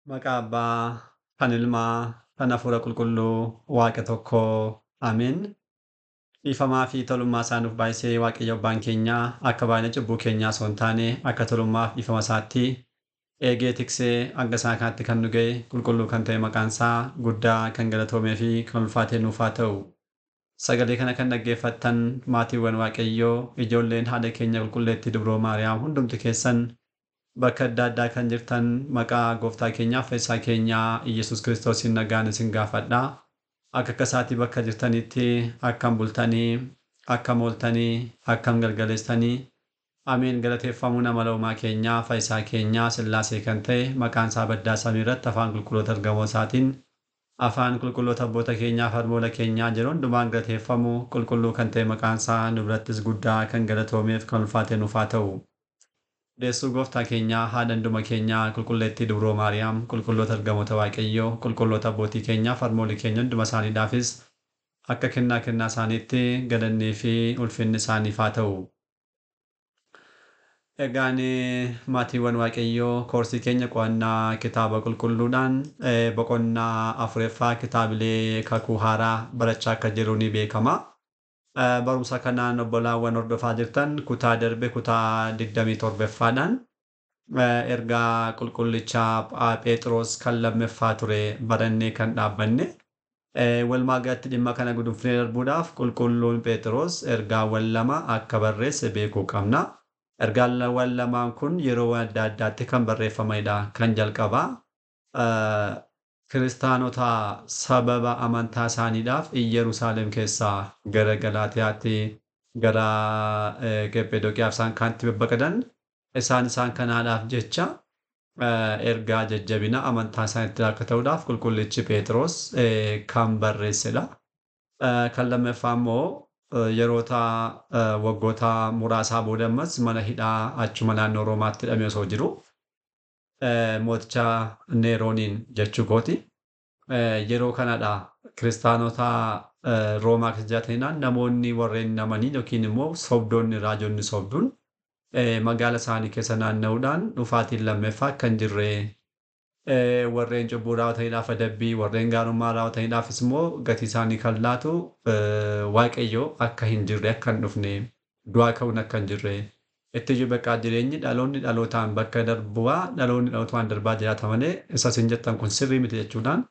Maqaa Abbaa, kan Ilmaa, kan Hafuura Qulqulluu, Waaqa tokkoo. Ameen. Dhiifamaa fi tolummaa isaa nuuf baay'isee Waaqayyo Abbaan keenya akka baay'ina cubbuu keenyaa osoo hin taane akka tolummaaf dhiifama isaatti eegee tiksee hanga isaa kanatti kan nu ga'e qulqulluu kan ta'e maqaan isaa guddaa kan galatoomee fi kan ulfaatee nuuf haa ta'u. Sagalee kana kan dhaggeeffattan maatiiwwan Waaqayyoo, ijoolleen haadha keenya qulqulleettii Dubroo Maariyaam hundumti keessan bakka adda addaa kan jirtan maqaa gooftaa keenyaaf fayyisaa keenyaa Iyyasuus Kiristoosiin nagaan isin gaafadha. Akka akka isaatii bakka jirtanitti akkam bultanii, akkam ooltanii, akkam galgaleessanii. Ameen. Galateeffamuun amala uumaa keenyaa, fayyisaa keenyaa, Sillaasee kan ta'e maqaan isaa baddaa samii irratti afaan qulqulloota ergamoo isaatiin afaan qulqulloota abboota keenyaa fi harmoota keenyaa jiru hundumaan galateeffamu qulqulluu kan ta'e maqaan isaa nu birattis guddaa kan galatoomeef kan ulfaate nuuf haa ta'u. Deessuu gooftaa keenyaa, haadha hunduma keenyaa, qulqulleettii Dubroo Maariyaam, qulqulloota ergamoota Waaqayyoo, qulqulloota abbootii keenyaa fi harmoolii keenya hunduma isaaniidhaafis akka kennaa kennaa isaaniitti galannii fi ulfinni isaaniif haa ta'u. Egaan maatiiwwan Waaqayyoo, koorsii keenya qo'annaa kitaaba qulqulluudhaan boqonnaa afuraffaa kitaabilee kakuu haaraa barachaa akka jiru ni beekama. Barumsa kanaan obbolaawwan hordofaa jirtan kutaa darbe kutaa 27ffaadhaan ergaa qulqullichaa Phexros kan lammaffaa ture barannee kan dhaabbanne. Walumaa galatti dhimma kana gudunfinee darbuudhaaf qulqulluun Phexros ergaawwan lama akka barreesse beekuu qabna. Ergaawwan lamaan kun yeroo adda addaatti kan barreeffamanidha. Kan jalqabaa kiristaanota sababa amantaa isaaniidhaaf Iyyerusaalem keessaa gara Galaatiyaatti, gara Qephedoqiyaaf isaan kaanitti babbaqatan isaan kanaadhaaf jecha ergaa jajjabina amantaa isaaniitti akka ta'uudhaaf qulqullichi Phexros kan barreessedha. Kan lammaffaa immoo yeroota waggoota muraasaa booda ammas mana hidhaa achuma naannoo Roomaatti hidhamee osoo jiru mooticha Neerooniin jechuu kooti. Yeroo kanadha kiristaanota Roomaa keessa jiraatanidhaan namoonni warreen namanii yookiin immoo sobdoonni raajonni sobduun magaala isaanii keessa naanna'uudhaan dhufaatiin lammaffaa kan jirre, warreen cubbuu raawwataniidhaaf adabbii, warreen gaarummaa raawwataniidhaafis immoo gatii isaanii kan laatu Waaqayyo akka hin jirre, akka hin dhufne, du'aa ka'uun akka hin jirre, itti iyyuu bakka jireenyi dhaloonni dhalootaan bakka darbu'aa dhaloonni dhalootaan darbaa jiraata malee isa isin jettan kun sirrii miti jechuudhaan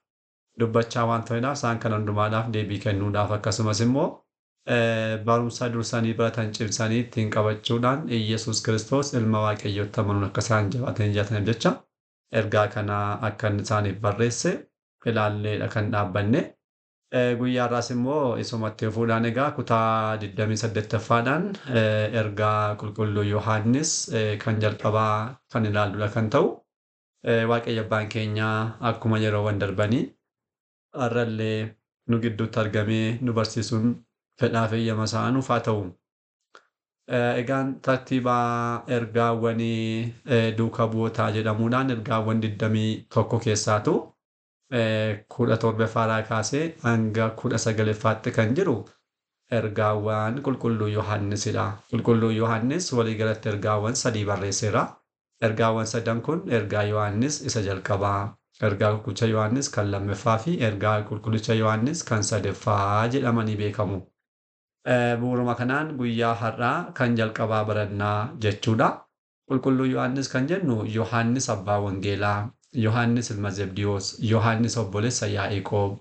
dubbachaa waan turedhaaf isaan kana hundumaadhaaf deebii kennuudhaaf akkasumas immoo barumsa dursanii baratan cimsanii ittiin qabachuudhaan Iyyasuus Kiristoos ilma Waaqayyootti amanuun akka isaan jabaatanii jiraataniif jecha ergaa kana akka inni isaaniif barreesse ilaalleedha kan dhaabbanne. Guyyaa har'aas immoo isumatti fuudhaan egaa kutaa 28ffaadhaan ergaa qulqulluu Yohaannis kan jalqabaa kan ilaalludha kan ta'u. Waaqayyo Abbaan keenya akkuma yeroowwan darbanii har'allee nu gidduutti argamee nu barsiisuun fedhaa fi eeyyama isaa nuuf haa ta'u. Egaan tartiiba ergaawwan duuka bu'ootaa jedhamuudhaan ergaawwan 21 keessaatu 17ffaadhaa kaasee hanga 19ffaatti kan jiru ergaawwan qulqulluu Yohaannisidha. Qulqulluu Yohaannis waliigalatti ergaawwan 3 barreesseera. Ergaawwan sadan kun ergaa Yohaannis isa jalqabaa, ergaa qulqullicha Yohaannis kan lammaffaa fi ergaa qulqullicha Yohaannis kan sadaffaa jedhamanii beekamu. Bu'uuruma kanaan guyyaa har'aa kan jalqabaa barannaa jechuudha. Qulqulluu Yohaannis kan jennu Yohaannis abbaa wangeelaa, Yohaannis ilma Zebdiyoos, Yohaannis obboleessa Yaaqoob,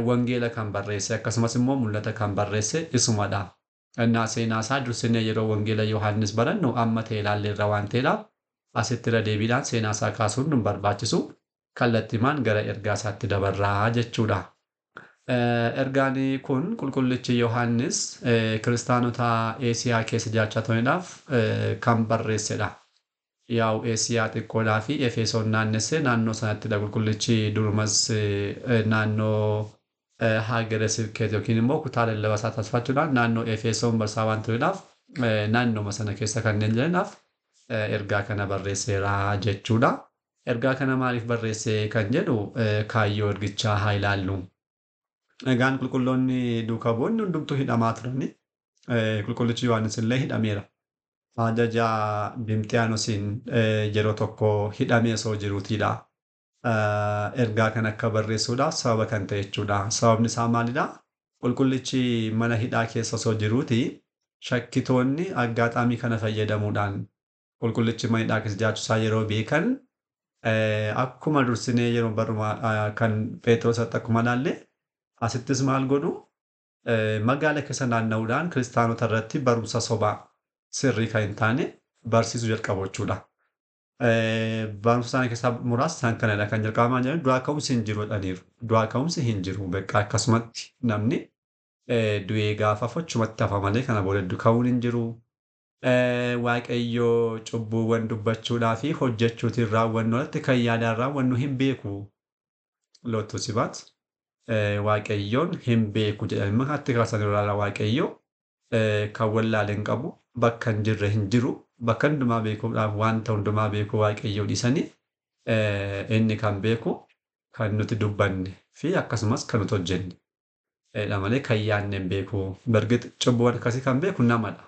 wangeela kan barreesse akkasumas immoo mul'ata kan barreesse isumadha. Innaa seenaa isaa dursinee yeroo wangeela Yohaannis barannu amma ta'e ilaalleerra waan ta'eedhaaf asitti irra deebiidhaan seenaa isaa kaasuun nu barbaachisu, kallattimaan gara ergaa isaatti dabarraa jechuudha. Ergaan kun qulqullichi Yohaannis kiristaanota Eesiyaa keessa jiraachaa turaniidhaaf kan barreessedha. Yaa'u Eesiyaa xiqqoodhaa fi Efesoon naannessee naannoo sanattidha qulqullichi durumas naannoo Haagere Sibkeet yookiin immoo kutaa lallabaa isaa taasifachuudhaan naannoo Efesoon barsaa waan turedhaaf naannooma sana keessa kanneen jiraniidhaaf ergaa kana barreesseera jechuudha. Ergaa kana maaliif barreesse kan jedhu kaayyoo ergichaa haa ilaallu. Egaan qulqulloonni duuka bu'oonni hundumtuu hidhamaa turani. Qulqullichi Yohaannis illee hidhameera. Ajaja Dimxiyaanosiin yeroo tokko hidhamee osoo jiruutiidha. Ergaa kan akka barreessuudhaaf sababa kan ta'e jechuudha. Sababni isaa maalidha? Qulqullichi mana hidhaa keessa osoo jiruuti shakkitoonni aggaataamii kana fayyadamuudhaan qulqullichi mana hidhaa keessa jiraachuu isaa yeroo beekan akkuma dursinee yeroo baruma kan Phexrosatti akkuma ilaalle asittis maal godhu magaala keessa naanna'uudhaan kiristaanota irratti barumsa sobaa sirrii kan hin taane barsiisuu jalqabu jechuudha. Barumsa isaanii keessaa muraasni isaan kanadha kan jalqabamaa jiran du'aa ka'umsi hin jiru jedhaniiru. Du'aa ka'umsi hin jiru bakka akkasumatti namni du'ee gaafa achumatti hafa malee kana booda ka'uun hin jiru. Waaqayyoo cubbuuwwan dubbachuudhaa fi hojjechuutiin raawwannu irratti kan yaadaan raawwannu hin beeku. Lottu sibaat Waaqayyoon hin beeku jedhanii makaatti kaasanii ilaala Waaqayyoo kan wallaale hin qabu bakka hin jirre hin jiru bakka hundumaa beekuudhaaf wanta hundumaa beeku Waaqayyoo dhiisanii inni kan beeku kan nuti dubbanne fi akkasumas kan nuti hojjenne dha malee kan yaadne hin beeku. Bargit cubbuuwwan akkasii kan beeku namadha.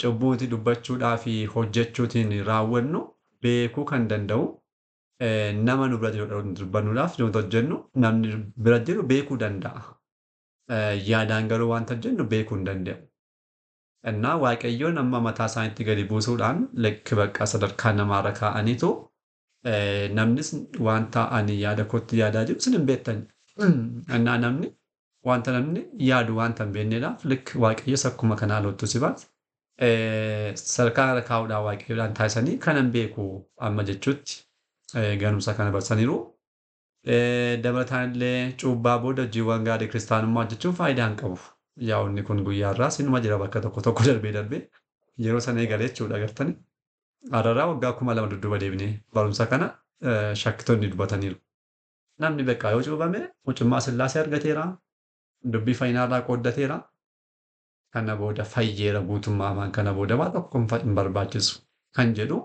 Cubbuu nuti dubbachuudhaa fi hojjechuutiin raawwannu beekuu kan danda'u nama nu bira jiru dubbannuudhaaf nuti hojjennu namni bira jiru beekuu danda'a. Yaadaan garuu wanta hojjennu beekuu hin danda'u. Innaa Waaqayyoon amma mataa isaaniitti gadi buusuudhaan lekki bakka sadarkaa namaarra kaa'aniitu namnis wanta ani yaada kootti yaadaa jiru isin hin beektan. Innaa namni wanta namni yaadu wanta hin beekneedhaaf likki Waaqayyos akkuma kanaa lottu si baat. Sadarkaa irra kaa'uudhaan Waaqayyoodhaan taasisanii kanan beeku amma jechuutti ganumsa kana barsaniiru. Dabalataan illee cuubbaa booda hojiiwwan gaarii kiristaanummaa hojjechuun faayidaa hin qabu. Yaa inni kun guyyaa irraa sinuma jira bakka tokko tokko darbee darbee yeroo sana eegalee jechuudha agartani. Araraa waggaa 2000 dudduuba deebinee barumsa kana shakkitoonni dubbataniiru. Namni beekaa yoo cuubame mucummaa Sillaasee argateera. Dubbii fayyinaarraa qooddateera. Kana booda fayyeera guutummaa amaan kana booda waan tokko hin barbaachisu kan jedhu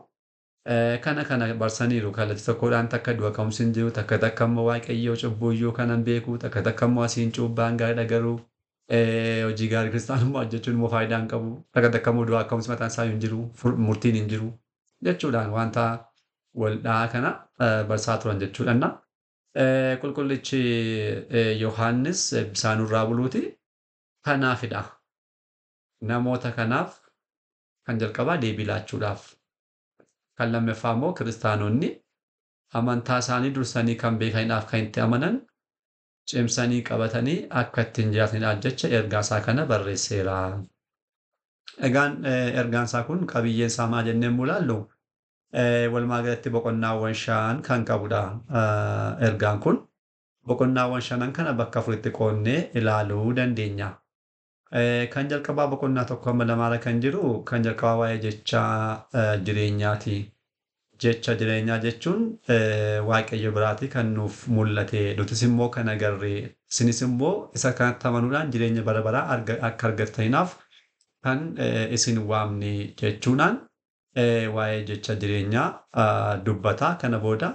kana kana barsaniiru kallattii tokkodhaan takka du'a ka'umsi hin jiru takka takka immoo Waaqayyoo cubbuyyuu kanan beeku takka takka immoo asiin cuubbaan gaariidha garuu hojii gaarii kiristaanummaa hojjechuun immoo faayidaa hin qabu takka takka immoo du'a ka'umsi mataan isaa hin jiru murtiin hin jiru jechuudhaan wanta wal dhahaa kana barsaa turan jechuudha. Qulqullichi Yohaannis bisaanurraa buluuti kanaafidha. Namoota kanaaf kan jalqabaa deebii laachuudhaaf. Kan lammaffaa immoo kiristaanonni amantaa isaanii dursanii kan beekaniidhaaf kan itti amanan cimsanii qabatanii akka ittiin jiraataniidhaaf jecha ergaa isaa kana barreesseera. Egaan ergaan isaa kun qabiyyeen isaa maal jennee yommuu ilaallu walumaa galatti boqonnaawwan 5 kan qabudha. Ergaan kun boqonnaawwan 5 kana bakka afuritti qoodnee ilaaluu dandeenya. Kan jalqabaa boqonnaa 1 hamma 2 kan jiru kan jalqabaa waa'ee jecha jireenyaati. Jecha jireenyaa jechuun Waaqayyo biraatii kan nuuf mul'ate nutis immoo kan agarre isinis immoo isa kanatti amanuudhaan jireenya bara baraa akka argattaniinaaf kan isin waamne jechuudhaan waa'ee jecha jireenyaa dubbata. Kana booda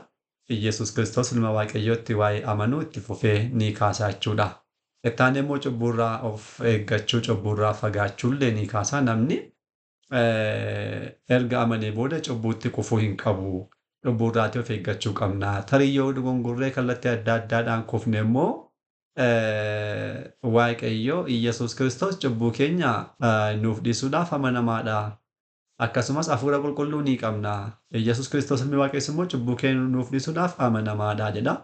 Iyyasuus Kiristoos ilma Waaqayyootti waa'ee amanuu itti fufee ni kaasa jechuudha. Ittaan immoo cubbuurraa of eeggachuu cubbuurraa fagaachuullee ni kaasa. Namni erga amanee booda cubbuutti kufuu hin qabu. Cubbuurraatii of eeggachuu qabna. Tarii yoo dogongorree kallattii adda addaadhaan kufne immoo Waaqayyo Iyyasuus Kiristoos cubbuu keenya nuuf dhiisuudhaaf amanamaadha. Akkasumas hafuura qulqulluu ni qabna. Iyyasuus Kiristoos ilmi Waaqayyoos immoo cubbuu keenya nuuf dhiisuudhaaf amanamaadha jedha.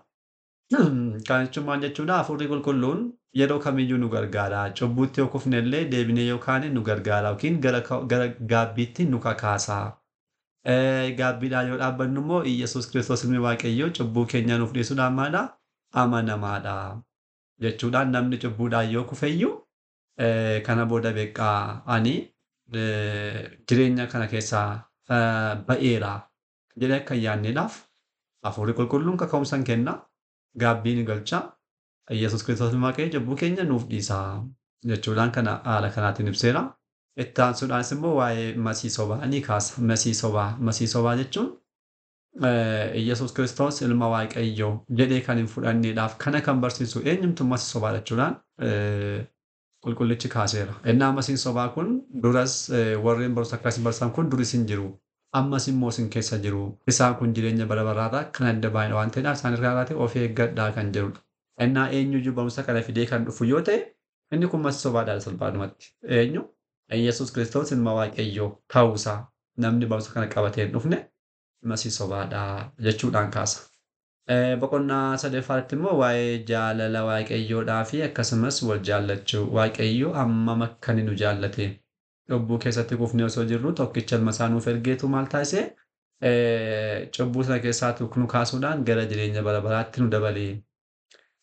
Kana jechuun maal jechuudha? Hafuurri qulqulluun yeroo kamiyyuu nu gargaara. Cubbuutti yoo kufne illee deebinee yookaan nu gargaara yookiin gara gaabbiitti nu kakaasa. Gaabbiidhaan yoo dhaabbannu immoo Iyyasuus Kiristoos ilmi Waaqayyoo cubbuu keenya nuuf dhiisuudhaan maalidha? Amanamaadha. Jechuudhaan namni cubbuudhaan yoo kufeyyuu kana booda beekaa ani jireenya kana keessaa ba'eera jedhee akka hin yaadneedhaaf hafuurri qulqulluun kaka'umsa hin kenna. Gaabbii ni galcha. Iyyasuus Kiristoos ilma Waaqayyoo cubbuu keenya nuuf dhiisa jechuudhaan kana haala kanaatiin ibseera. Itti aansuudhaanis immoo waa'ee masii sobaa ni kaasa. Masii sobaa. Masii sobaa jechuun Iyyasuus Kiristoos ilma Waaqayyoo jedhee kan hin fudhanneedhaaf kana kan barsiisu eenyumtu masii sobaa jechuudhaan qulqullichi kaaseera. Innaa masiin sobaa kun duras warreen barumsa akkasii barsiisan kun duris hin jiru. Ammas immoo isin keessa jiru. Isaan kun jireenya bara baraarraa kan adda baanidha waan ta'eedhaaf isaan irraa of eeggadhaa kan jedhudha. Innaa eenyuyyuu barumsa kana fidee kan dhufu yoo ta'e inni kun masii sobaadhaan salphaadhumatti. Eenyu? Yesuus Kiristoos ilma Waaqayyoo ta'uusaa namni barumsa kana qabatee hin dhufne masii sobaadhaa jechuudhaan kaasa. Boqonnaa sadaffaatti immoo waa'ee jaalala Waaqayyoodhaa fi akkasumas wal jaallachuu. Waaqayyo hammam akka inni nu jaallate. Cubbuu keessatti kufnee osoo jirru tokkicha ilma isaa nuuf ergeetu maal taasise? Cubbuu sana keessaa nu kaasuudhaan gara jireenya bara baraatti nu dabale.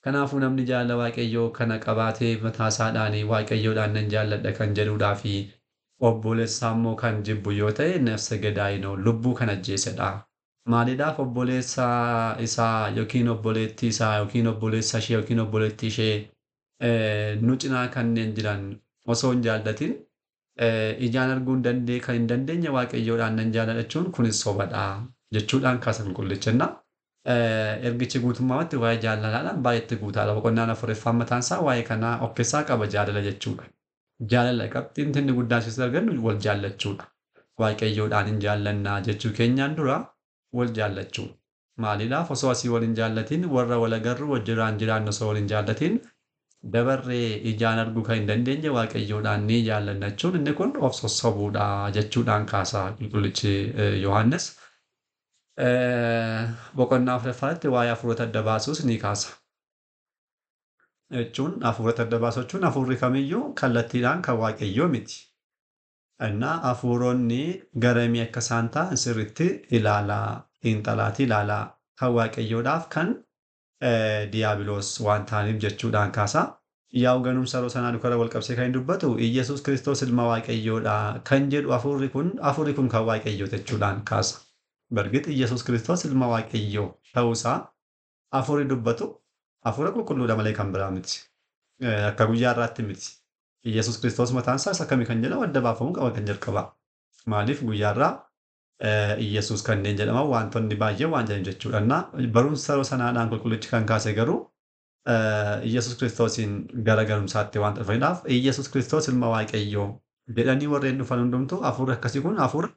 Kanaafuu namni jaalala Waaqayyoo kana qabaatee mataa isaadhaan Waaqayyoodhaan nan jaalladha kan jedhuudhaa fi obboleessa immoo kan jibbu yoo ta'e nafsa gadaayinoo lubbuu kan ajjeesedha. Maaliidhaaf obboleessa isaa yookiin obboleettii isaa yookiin obboleessa ishee yookiin obboleettii ishee nu cinaa kanneen jiran osoo hin jaallatin ijaan arguu hin kan hin dandeenye Waaqayyoodhaan nan jaalladha jechuun kunis sobadha jechuudhaan kaasan qulqullichenna. Ergichi guutummaatti waa'ee jaalalaadhaan baay'eetti guutaadha. Boqonnaan afuraffaan mataan isaa waa'ee kanaa of keessaa qaba jaalala jechuudha. Jaalala qabxiin inni guddaan asitti argannu wal jaallachuudha. Waaqayyoodhaan hin jaallannaa jechuu keenyaan dura wal jaallachuu. Maaliidhaaf osoo asii wal hin jaallatin warra wal agarru wajjiraan jiraannu osoo wal hin jaallatin dabarree ijaan arguu kan hin dandeenye Waaqayyoodhaan ni jaallanna jechuun inni kun of sossobuudha jechuudhaan kaasa qulqullichi Yohaannis. Boqonnaa afuraffaatti waa'ee hafuurota adda baasuus ni kaasa. Jechuun hafuurota adda baasuu jechuun hafuurri kamiyyuu kallattiidhaan kan Waaqayyoo miti. Innaa hafuuronni garamii akka isaan ta'an sirriitti ilaalaa, xiinxalaatii ilaalaa kan Waaqayyoodhaaf kan diiyaabiloos waan ta'aniif jechuudhaan kaasa. Yaa'u ganumsa yeroo sanaa dukara wal qabsee kan dubbatu Iyyasuus Kiristoos ilma Waaqayyoodha kan jedhu hafuurri kun kan Waaqayyoo jechuudhaan kaasa. Bargit Iyyasuus Kiristoos ilma Waaqayyoo ta'uusaa hafuurri dubbatu hafuura qulqulluudha malee kan biraa miti. Akka guyyaa irraatti miti. Iyyasuus Kiristoos mataan isaas akkamii kan jedhamu adda baafamuu qaba kan jalqabaa. Maaliif guyyaa irraa Iyyasuus kanneen jedhaman wantoonni baay'ee waan jedhan jechuudha. Barumsa yeroo sanaadhaan qulqullichi kan kaase garuu Iyyasuus Kiristoosiin gara galumsaatti waan dhufaniidhaaf Iyyasuus Kiristoos ilma Waaqayyoo jedhanii warreen dhufan hundumtuu hafuurri akkasii kun hafuura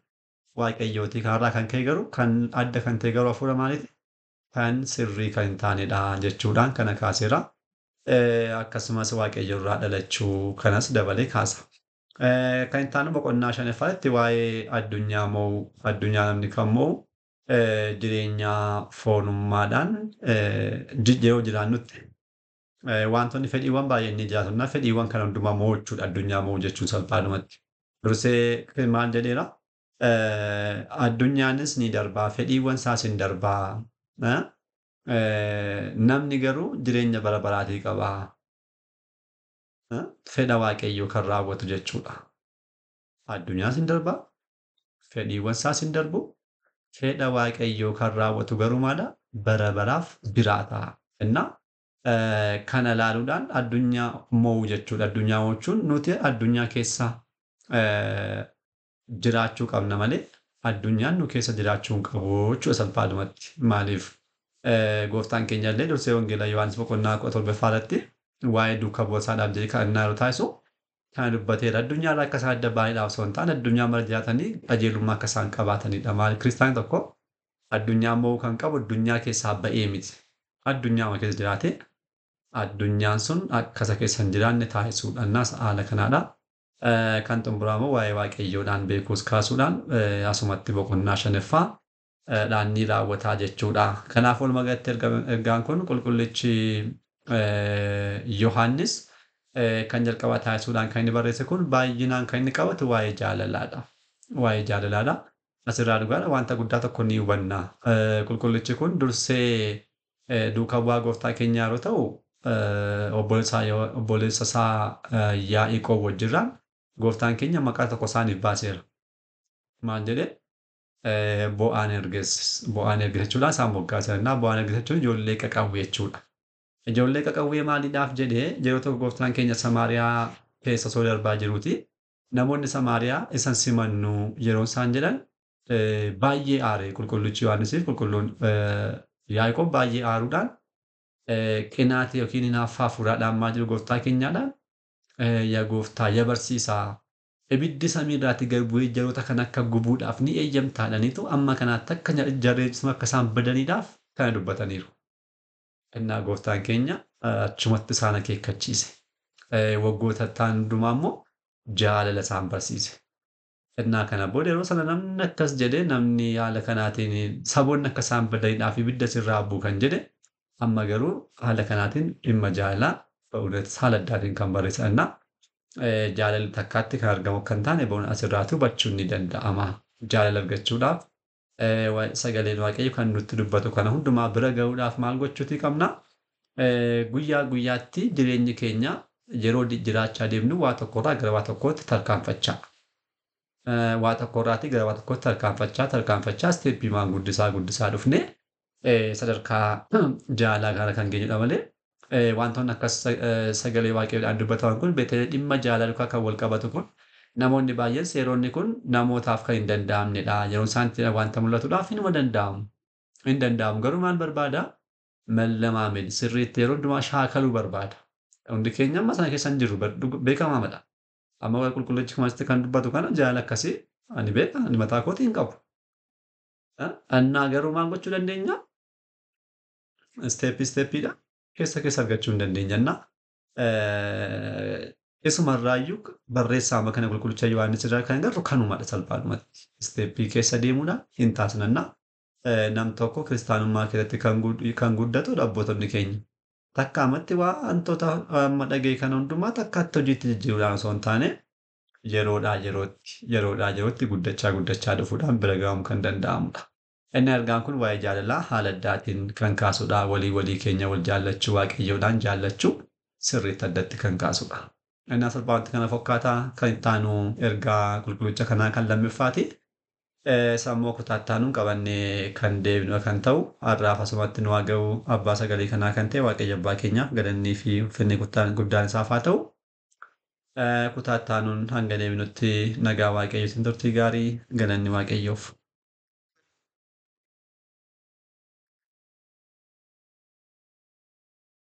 Waaqayyooti. Kanarraa kan ka'e garuu kan adda kan ta'e garuu hafuura maaliiti? Kan sirrii kan hin taanedha jechuudhaan kana kaaseera. Akkasumas Waaqayyo irraa dhalachuu kanas dabalee kaasa. Kan hin taane boqonnaa shanaffaatti waa'ee addunyaa mo'uu, addunyaa namni kan mo'u jireenya foonummaadhaan yeroo jiraannutti wantoonni fedhiiwwan baay'een ni jiraatu. Fedhiiwwan kana hundumaa mo'achuudha addunyaa mo'uu jechuun salphaadhumatti. Dursee maal jedheera? Addunyaanis ni darbaa, fedhiiwwan isaas hin darbaa. Namni garuu jireenya bara baraatii qaba. Fedha Waaqayyoo kan raawwatu jechuudha. Addunyaanis hin darbaa, fedhiiwwan isaas hin darbu. Fedha Waaqayyoo kan raawwatu garuu maala? Bara baraaf jiraata. Innaa kana ilaaluudhaan addunyaa mo'uu jechuudha. Addunyaa mo'achuun nuti addunyaa keessa jiraachuu qabna malee addunyaan nu keessa jiraachuu hin qabu jechuudha salphaadhumatti. Maaliif? Gooftaan keenya illee dursee Wangeelaa Yohaannis boqonnaa 17 irratti waa'ee duukaa bu'ootaadhaaf jedhee kadhannaa yeroo taasisu kana dubbateera. Addunyaa irraa akka isaan adda ba'aniidhaaf osoo hin taane addunyaa mara jiraatanii qajeelummaa akka isaan qabaatanidha. Maaliif kiristaanni tokko addunyaa mo'uu kan qabu addunyaa keessaa ba'ee miti. Addunyaa keessa jiraate addunyaan sun akka isa keessa hin jiraanne taasisuudha. Innaas haala kanaadha. Kan xumuramu waa'ee Waaqayyoodhaan beekuus kaasuudhaan asumatti boqonnaa shanaffaa dhaan ni raawwataa jechuudha. Kanaaf walumaa galatti ergaan kun qulqullichi Yohaannis kan jalqabaa taasisuudhaan kan inni barreesse kun baay'inaan kan inni qabatu waa'ee jaalalaadha. Waa'ee jaalalaadha. Asirraa dhugaadha wanta guddaa tokko ni hubanna. Qulqullichi kun dursee duukaa bu'aa gooftaa keenyaa yeroo ta'u obboleessa isaa Yaaqoob wajjirraan gooftaan keenya maqaa tokko isaaniif baaseera. Maal jedhee? Bo'aan erges jechuudhaan isaan moggaaseera. Innaa bo'aan erges jechuun ijoollee qaqawwee jechuudha. Ijoollee qaqawwee maaliidhaaf jedhee yeroo tokko gooftaan keenya Samaariyaa keessa osoo darbaa jiruuti. Namoonni Samaariyaa isan simannu yeroo isaan jedhan baay'ee aare qulqullichi Yohaannisiif qulqulluun Yaaqoob baay'ee aaruudhaan qinaatii yookiin hinaaffaa hafuuraadhaan maal jedhu gooftaa keenyaadhaan yaa gooftaa yaa barsiisaa Ibiddi samiirraatii gad bu'ee jaroota kan akka gubuudhaaf ni eeyyamtaadhaniitu amma kanaatti akka jarreen sun akka isaan badaniidhaaf kana dubbataniiru. Innaa gooftaan keenya achumatti isaan akeekkachiise. Waggoota ta'an hundumaa immoo jaalala isaan barsiise. Innaa kana booda yeroo sana namni akkas jedhee namni haala kanaatiin saboonni akka isaan badaniidhaaf ibidda sirraa bu'u kan jedhe amma garuu haala kanaatiin dhimma jaalalaa ba'uudhaatti haala addaatiin kan barreessan. Innaa jaalalli takkaatti kan argamu kan taane ba'uun asirraatu hubachuun ni danda'ama. Jaalala argachuudhaaf sagaleen Waaqayyo kan nutti dubbatu kana hundumaa bira ga'uudhaaf maal gochuutii qabna? Guyyaa guyyaatti jireenyi keenya yeroo jiraachaa deemnu waa tokkorraa gara waa tokkootti tarkaanfachaa. Waa tokkorraatii gara waa tokkootti tarkaanfachaa tarkaanfachaa isteeppii maan guddisaa guddisaa dhufnee sadarkaa jaalalaa kana kan geenyudha malee wantoonni akkas sagalee Waaqayyoodhaan dubbataman kun beektee dhimma jaalalaa duukaa kan wal qabatu kun namoonni baay'een seeronni kun namootaaf kan hin danda'amnedha. Yeroo isaan itti wanta mul'atuudhaaf hinuma danda'amu. Hin danda'amu garuu maal barbaada? Mallamaamid sirriitti yeroo hundumaa shaakaluu barbaada. Hundi keenya amma sana keessa hin jirru beekamaadha. Amma waaqa qulqullichi kumatti kan dubbatu kana jaalala akkasii ani beeka ani mataa kootii hin qabu. Annaa garuu maal gochuu dandeenya? Isteeppii isteeppiidha. Keessa keessa argachuu hin dandeenya. Annaa isumarraayyuu barreessaa amma kana qulqullicha Yohaannis irraa kan agarru kanumadha salphaadhumatti. Isteeppii keessa deemuudhaan hin taasisnannaa. Nam tokko kiristaanummaa keessatti kan guddatu abbootonni keenya. Takka ammatti wantoota amma dhaga'e kana hundumaa takkaatti hojiitti jijjiiruudhaan osoo hin taane yeroodhaa yerootti yeroodhaa yerootti guddachaa guddachaa dhufuudhaan bira ga'amuu kan danda'amudha. Inni argaan kun waa'ee jaalalaa haala addaatiin kan kaasudha. Walii walii keenya wal jaallachuu waaqayyoodhaan jaallachuu sirriitti addatti kan kaasudha. Inni salphaatti kana fakkaataa kan itti aanu ergaa qulqullicha kanaa kan lammaffaati. Sammuu kutaa itti aanuun qabannee kan deebinu kan ta'u har'aaf asumatti nu haa ga'u abbaa sagalee kanaa kan ta'e waaqayyo abbaa keenyaaf galannii fi ulfinni guddaan isaaf haa ta'u. Kutaa itti aanuun hanga deebinutti nagaa waaqayyootiin turtii gaarii galanni waaqayyoof.